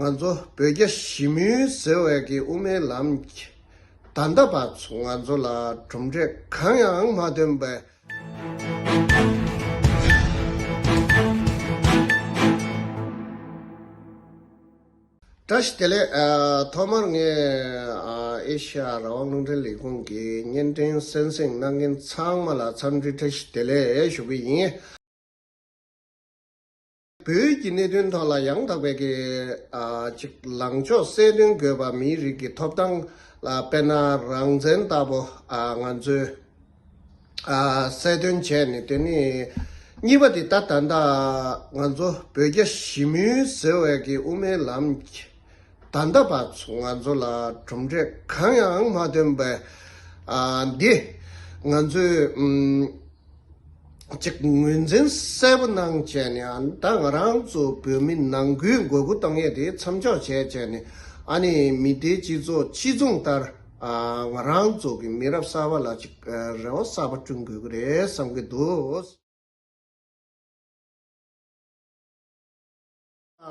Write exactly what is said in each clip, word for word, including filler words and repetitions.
ང་ཚོ་བོད་རྒྱ་ཞི་མོལ་ཟེར་བའི་གི་དབུ་མའི་ལམ་གྱི་ད་ལྟ་བར་ང་ཚོ་ལ་གྲུབ་འབྲས་གང་ཡང་མ་ཐོན་པས། བཀྲ་ཤིས་བདེ་ལེགས། ཨ། ཐོག་མར་ངས་ཨ་ཨེ་ཤ་ཡ་རང་དབང་རླུང་འཕྲིན་ལས་ཁུངས་ཀྱི་བརྙན་འཕྲིན་གསན་གཟིགས་གནང་མཁན་ཚང་མ་ལ་འཚམས་འདྲི་བཀྲ་ཤིས་བདེ་ལེགས་ཞུ་གི་ཡིན། བོད་ཀྱི་གནད་དོན་ཐོག་ལ་ཡང་དག་པའི་གི་ཨ་ཅིག་ལངས་ཕྱོགས་གསལ་སྟོན་དགོས་པ། མིའི་རིགས་ཀྱི་ཐོབ་ཐང་ལ་དཔེར་ན་རང་བཙན་ལྟ་བུ་ཨ་ང་ཚོས་ཨ་གསལ་སྟོན་བྱས་ནས། དེ་ནས་གཉིས་པ་དེ་ད་ད་ལྟ་ང་ཚོ་བོད་རྒྱ་ཞི་མོལ་ཟེར་བའི་གི་དབུ་མའི་ལམ་གྱི་ད་ལྟ་བར་ང་ཚོ་ལ་གྲུབ་འབྲས་གང་ཡང་མ་ཐོན་པས། ཨ་འདི་ང་ཚོས་ཨམ་ཅིག་ངོས་འཛིན་གསལ་པོ་གནང་བྱས་ནས། ཨ་ད་ང་རང་ཚོ་བོད་མི་ནང་ཁུལ་མགོ་སྒུར་གཏོང་ཡས་དེ་མཚམས་འཇོག་བྱས་བྱས་ནས། ཨ་ནི་མི་སྡེའི་སྤྱི་ཚོགས་སྤྱི་མཚུངས་ལྟར་ཨ་ང་རང་ཚོ་གི་མི་རབས་གསར་པ་ལ་ཅིག་ཨ་རེ་བ་གསར་པ་བསྐྲུན་དགོས་ཀྱི་རེད་བསམ་གྱི་འདུག།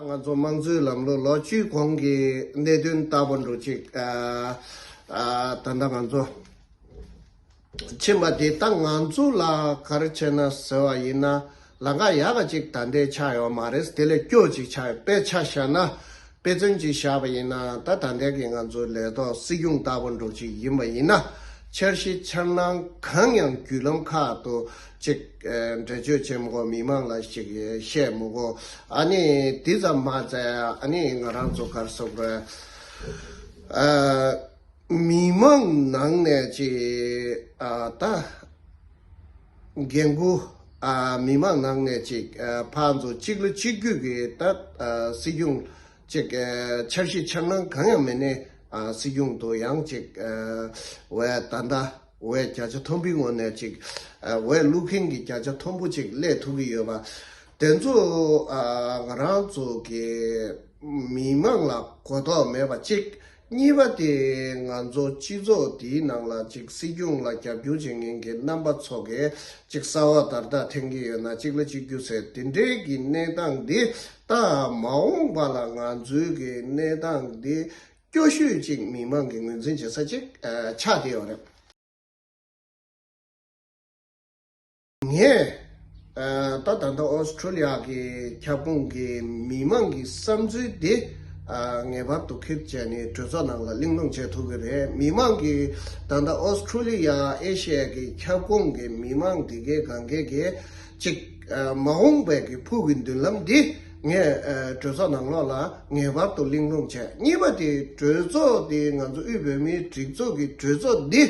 ང་ཚོ་དམངས་གཙོའི་ལམ་ལུགས་ལོ་བཅུའི་གོང་གི་གནད་དོན་ལྟ་བུ་འདྲ་ཅིག་ཨ་ཨ་ད་ལྟ་ང་ཚོ་ཕྱིན་པ་དེ། ད་ང་ཚོ་ལ་ག་རེ་བྱས་ན་ཟེར་བ་ཡིན་ན། ལམ་ཁ་ཡག་ག་ཅིག་ད་ལྟའི་ཆགས་ཡོད་མ་རེད། དེ་ལས་སྐྱོ་ཅིག་ཆགས་ཡོད། དཔེ་ཆ་བཞག་ན། དཔེ་མཚོན་ཅིག་བཞག་པ་ཡིན་ན། ད་ད་ལྟའི་གི་ང་ཚོའི་ལས་ཐོག་སྲིད་སྐྱོང་ལྟ་བུ་འདྲ་ཅིག་ཡིན་པ་ཡིན་ན། འཆར་གཞི་འཆར་སྣང་གང་ཡང་བརྒྱུད་ལམ་ཁག་ཏུ་ཅིག་ཨ་འགྲེལ་བརྗོད་བྱེད་མི་དགོས། མི་མང་ལ་ཅིག་བཤད་མི་དགོས། ཨ་ནི་དེ་ཙམ་མ་ཟད། ཨ་ནི་ང་རང་ཚོ་ག་རེ་ཟེར་དགོས་རེད། ཨ་མི་མང་ནང་ནས་ཅིག་ཨ་ད་འགན་འཁུར། ཨ་མི་མང་ནང་ནས་ཅིག་ཨ་ཕར་ཚུར་གཅིག་ལ་གཅིག་གྱུར་གྱི་ད་ཨ་སྲིད་སྐྱོང་ཅིག་ཨ་འཆར་གཞི་འཆར་སྣང་གང་ཡང་མེད་ནས། ཨ་སྲིད་སྐྱོང་དུ་ཡང་ཅིག་ཨ་འོས་ད་ལྟ་འོས་བརྒྱ་ཆ་མཐོན་པོའི་ངོས་ནས་ཅིག་ཨ་འོས་བླུག་མཁན་གྱི་བརྒྱ་ཆ་མཐོན་པོ་ཅིག་སླེབས་ཐུབ་ཀྱི་ཡོད་པ། དེ་ཚོ་ཨ་ང་རང་ཚོ་གི་མི་མང་ལ་གོ་རྟོགས་མེད་པ་གཅིག། གཉིས་པ་དེ་ང་ཚོ་སྤྱི་ཚོགས་འདིའི་ནང་ལ་ཅིག་སྲིད་སྐྱོང་ལ་རྒྱབ་སྐྱོར་བྱེད་མཁན་གྱི་རྣམ་པ་ཚོ་གིས་ཅིག་གསར་པ་དར་ཐག་འཐེན་གྱི་ཡོད་ན། གཅིག་ལ་གཅིག་གྱུར་ཟེར་དེ་འདྲའི་གི་གནས་སྟངས་འདི་ད་མ་འོངས་པ་ལ་ང་ཚོའི་གི་གནས་སྟངས་འདི་སྐྱོ་ཤོས་ཅིག་མི་མང་གིས་ངོས་འཛིན་བྱེད་ས་ཅིག་ཨ་ཆགས་བསྡད་ཡོད་རེད། ངས་ཨ་ད་ད་ལྟ་ཨོ་སི་ཁྲུ་ལི་ཡ་གི་ཁྱབ་ཁོངས་ཀྱི་མི་མང་གི་བསམ་ཚུལ་དེ་ཨ་ངེས་པར་དུ་ཁྱབ་བྱས་ནས་གྲོས་ཚོགས་ནང་ལ་གླེང་སློང་བྱེད་ཐུབ་ཀྱི་རེད། མི་མང་གིས་ད་ལྟ་ཨོ་སི་ཁྲུ་ལི་ཡ་ཨེ་ཤི་ཡ་གི་ཁྱབ་ཁོངས་ཀྱི་མི་མང་དེ་གའི་གང་གའི་གི་ཅིག་ཨ་མ་འོངས་པའི་གི་ཕུགས་ཀྱི་མདུན་ལམ་འདི་ངས་ཨ་གྲོས་ཚོགས་ནང་ལོགས་ལ་ངེས་པར་དུ་གླེང་སློང་བྱས། གཉིས་པ་དེ་གྲོས་ཚོགས་དེ་ང་ཚོ་དབུས་བོད་མིའི་སྒྲིག་འཛུགས་ཀྱི་གྲོས་ཚོགས་འདི་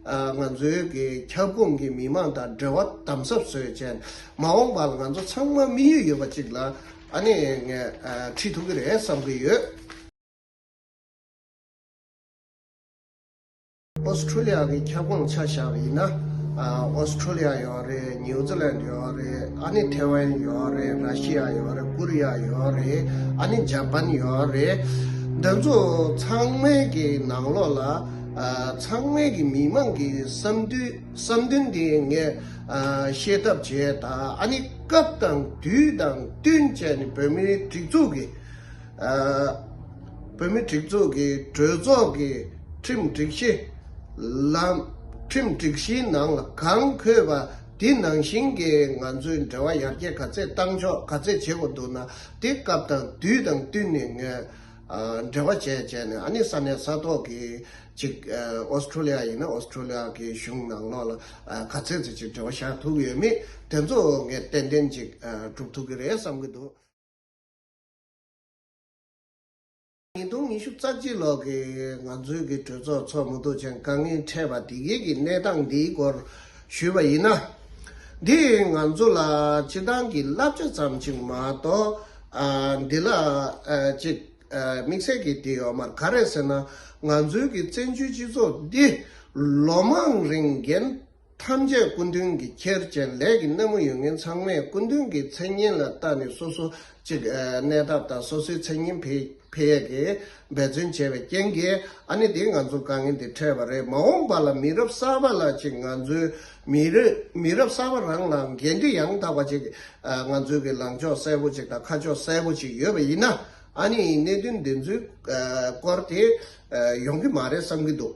ཨ་ང་ཚོའི་གི་ཁྱབ་ཁོངས་ཀྱི་མི་མང་དང་འབྲེལ་བ་དམ་ཟབ་བཟོས་བྱས། མ་འོངས་པ་ལ་ང་ཚོ་ཚང་མ་དམིགས་ཡུལ་ཡོད་པ་ཅིག་ལ་ཨ་ནི་ངས་ཨ་ཁྲིད་ཐུབ་ཀྱི་རེད་བསམ་གྱི་ཡོད། ཨོ་སི་ཁྲུ་ལི་ཡ་གི་ཁྱབ་ཁོངས་ཆ་བཞག་པ་ཡིན་ན། ཨ་ཨོ་སི་ཁྲུ་ལི་ཡ་ཡོད་རེད། ནིའུ་ཛི་ལན་ཡོད་རེད། ཨ་ནི་ཐེ་ཝན་ཡོད་རེད། ར་ཤི་ཡ་ཡོད་རེད། ཀོ་རི་ཡ་ཡོད་རེད། ཨ་ནི་ཇ་པན་ཡོད་རེད། འདི་ཚོ་ཚང་མའི་གི་ནང་ལོགས་ལ་ཨ་ཚང་མའི་གི་མི་མང་གི་བསམ་འདུན་བསམ་འདུན་དེ་ངས་ཨ་ཤེས་ཐབས་བྱས། ད་ཨ་ནི་སྐབས་དང་དུས་དང་བསྟུན་བྱས་ནས་བོད་མིའི་སྒྲིག་འཛུགས་ཀྱི་ཨ་བོད་མིའི་སྒྲིག་འཛུགས་ཀྱི་གྲོས་ཚོགས་ཀྱི་ཁྲིམས་སྒྲིག་གཞི་ལམ། ཁྲིམས་སྒྲིག་གཞིའི་ནང་ལ་གང་འཁོད་པ་དེ་ནང་བཞིན་གྱི་ང་ཚོའི་འབྲེལ་བ་ཡར་རྒྱས་ག་ཚད་གཏང་ཕྱོགས་ག་ཚད་བྱེད་དགོས་འདུག་ན། དེ་སྐབས་དང་དུས་དང་བསྟུན་ནས་ངས་ཨ་འབྲེལ་བ་བྱས་བྱས་ནས། ཨ་ནི་ས་གནས་ས་ཐོག་གི་ཅིག་ཨ་ཨོ་སི་ཁྲུ་ལི་ཡ་ཡིན་ན་ཨོ་སི་ཁྲུ་ལི་ཡ་གི་གཞུང་ནང་ལོགས་ལ་ཨ་ག་ཚད་ཙམ་ཅིག་འབྲེལ་བ་བཞག་ཐུབ་ཡོད་མེད་དེ་ཚོ་ངས་ཏན་ཏན་ཅིག་ཨ་སྒྲུབ་ཐུབ་ཀྱི་རེད་བསམ་གྱི་འདུག། ཉིས་སྟོང་ཉི་ཤུ་རྩ་གཅིག་ལོ་གི་ང་ཚོའི་གི་གྲོས་ཚོགས་ཚོགས་མི་འདུག་ཅིང་དཀའ་ངལ་འཕྲད་པ་འདི་གའི་གི་གནས་སྟངས་འདིའི་སྐོར་ཞུས་པ་ཡིན་ན། འདིས་ང་ཚོ་ལ་སྤྱི་བཏང་གི་བསླབ་བྱ་ཙམ་ཅིག་མ་གཏོགས། ཨ་འདི་ལ་ཨ་ཅིག་ཨ་དམིགས་བསལ་གྱི་དེ་ཡོད་མ་རེད། ག་རེ་ཟེར་ན། ང་ཚོའི་གི་བཙན་བྱོལ་སྤྱི་ཚོགས་འདི་ལོ་མང་རིང་རྒན་ཐམས་ཅད་སྐུ་མདུན་གྱིས་འཁྱེར་བྱས། ལས་ཀྱི་སྣེ་མོ་ཡོད་མཁན་ཚང་མས་སྐུ་མདུན་གྱི་མཚན་སྙན་ལ་བལྟས་ནས་སོ་སོ་ཅིག་ཨ་གནས་ཐབས་དང་སོ་སོའི་མཚན་སྙན་འཕེལ་འཕེལ་ཡས་ཀྱི་འབད་བརྩོན་བྱས་པའི་རྐྱེན་གྱིས། ཨ་ནི་དེ་ང་ཚོ་དཀའ་ངལ་འདི་འཕྲད་པ་རེད། མ་འོངས་པ་ལ་མི་རབས་གསར་པ་ལ་ཅིག་ང་ཚོའི་མི་རབས་མི་རབས་གསར་པ་རང་ལ་འགན་འཁྲི་ཡང་དག་པ་ཅིག་ཨ་ང་ཚོའི་གི་ལངས་ཕྱོགས་གསལ་པོ་ཅིག་དང་ཁ་ཕྱོགས་གསལ་པོ་ཅིག་ཡོད་པ་ཡིན་ན། ཨ་ནི་གནད་དོན་འདི་ཚོའི་སྐོར་དེ་ཡོང་གི་མ་རེད་བསམ་གྱི་འདུག